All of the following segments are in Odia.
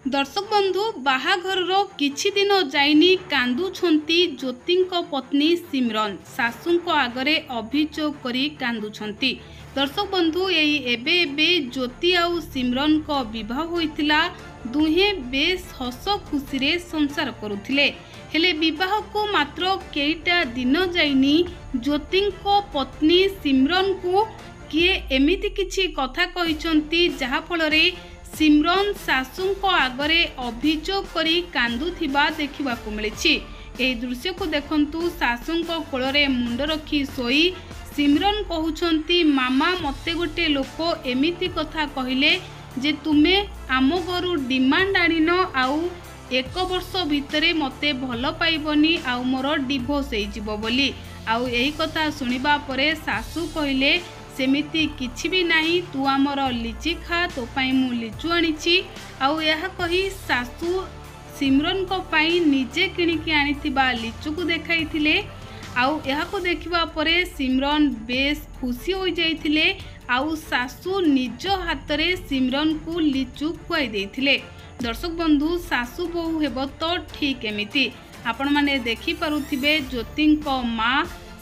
ଦର୍ଶକ ବନ୍ଧୁ, ବାହାଘରର କିଛି ଦିନ ଯାଇନି, କାନ୍ଦୁଛନ୍ତି ଜ୍ୟୋତିଙ୍କ ପତ୍ନୀ ସିମରନ। ଶାଶୁଙ୍କ ଆଗରେ ଅଭିଯୋଗ କରି କାନ୍ଦୁଛନ୍ତି। ଦର୍ଶକ ବନ୍ଧୁ, ଏଇ ଏବେ ଏବେ ଜ୍ୟୋତି ଆଉ ସିମରନଙ୍କ ବିବାହ ହୋଇଥିଲା। ଦୁହେଁ ବେଶ ହସ ଖୁସିରେ ସଂସାର କରୁଥିଲେ। ହେଲେ ବିବାହକୁ ମାତ୍ର କେଇଟା ଦିନ ଯାଇନି, ଜ୍ୟୋତିଙ୍କ ପତ୍ନୀ ସିମରନଙ୍କୁ କିଏ ଏମିତି କିଛି କଥା କହିଛନ୍ତି, ଯାହାଫଳରେ ସିମରନ ଶାଶୁଙ୍କ ଆଗରେ ଅଭିଯୋଗ କରି କାନ୍ଦୁଥିବା ଦେଖିବାକୁ ମିଳିଛି। ଏହି ଦୃଶ୍ୟକୁ ଦେଖନ୍ତୁ। ଶାଶୁଙ୍କ କୋଳରେ ମୁଣ୍ଡ ରଖି ଶୋଇ ସିମରନ କହୁଛନ୍ତି, ମାମା, ମୋତେ ଗୋଟେ ଲୋକ ଏମିତି କଥା କହିଲେ ଯେ ତୁମେ ଆମ ଘରୁ ଡିମାଣ୍ଡ ଆଣିନ, ଆଉ 1 ବର୍ଷ ଭିତରେ ମୋତେ ଭଲ ପାଇବନି, ଆଉ ମୋର ଡିଭୋର୍ସ ହେଇଯିବ ବୋଲି। ଆଉ ଏହି କଥା ଶୁଣିବା ପରେ ଶାଶୁ କହିଲେ, ସେମିତି କିଛି ବି ନାହିଁ, ତୁ ଆମର ଲିଚି ଖା, ତୋ ପାଇଁ ମୁଁ ଲିଚୁ ଆଣିଛି। ଆଉ ଏହା କହି ଶାଶୁ ସିମରନଙ୍କ ପାଇଁ ନିଜେ କିଣିକି ଆଣିଥିବା ଲିଚୁକୁ ଦେଖାଇଥିଲେ। ଆଉ ଏହାକୁ ଦେଖିବା ପରେ ସିମରନ ବେଶ ଖୁସି ହୋଇଯାଇଥିଲେ, ଆଉ ଶାଶୁ ନିଜ ହାତରେ ସିମରନକୁ ଲିଚୁ ଖୁଆଇ ଦେଇଥିଲେ। ଦର୍ଶକ ବନ୍ଧୁ, ଶାଶୁ ବୋହୂ ହେବ ତ ଠିକ୍ ଏମିତି। ଆପଣମାନେ ଦେଖିପାରୁଥିବେ, ଜ୍ୟୋତିଙ୍କ ମା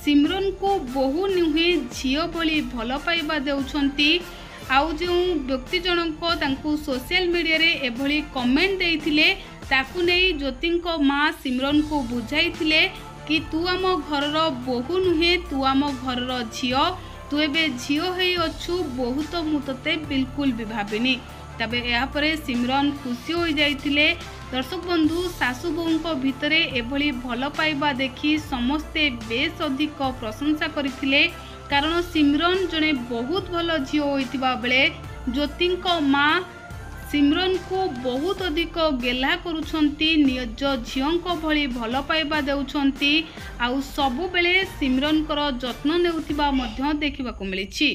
ସିମରନକୁ ବୋହୂ ନୁହେଁ, ଝିଅ ଭଳି ଭଲ ପାଇବା ଦେଉଛନ୍ତି। ଆଉ ଯେଉଁ ବ୍ୟକ୍ତି ଜଣଙ୍କ ତାଙ୍କୁ ସୋସିଆଲ ମିଡ଼ିଆରେ ଏଭଳି କମେଣ୍ଟ ଦେଇଥିଲେ, ତାକୁ ନେଇ ଜ୍ୟୋତିଙ୍କ ମା ସିମରନକୁ ବୁଝାଇଥିଲେ କି ତୁ ଆମ ଘରର ବୋହୂ ନୁହେଁ, ତୁ ଆମ ଘରର ଝିଅ। ତୁ ଏବେ ଝିଅ ହେଇ ଅଛୁ, ବୋହୂ ତ ମୁଁ ତୋତେ ବିଲକୁଲ ବି ଭାବିନି। ତେବେ ଏହାପରେ ସିମରନ ଖୁସି ହୋଇଯାଇଥିଲେ। ଦର୍ଶକ ବନ୍ଧୁ, ଶାଶୁ ବୋହୂଙ୍କ ଭିତରେ ଏଭଳି ଭଲ ପାଇବା ଦେଖି ସମସ୍ତେ ବେଶ ଅଧିକ ପ୍ରଶଂସା କରିଥିଲେ, କାରଣ ସିମରନ ଜଣେ ବହୁତ ଭଲ ଝିଅ ହୋଇଥିବା ବେଳେ ଜ୍ୟୋତିଙ୍କ ମା ସିମରନକୁ ବହୁତ ଅଧିକ ଗେହ୍ଲା କରୁଛନ୍ତି, ନିଜ ଝିଅଙ୍କ ଭଳି ଭଲ ପାଇବା ଦେଉଛନ୍ତି, ଆଉ ସବୁବେଳେ ସିମରନଙ୍କର ଯତ୍ନ ନେଉଥିବା ମଧ୍ୟ ଦେଖିବାକୁ ମିଳିଛି।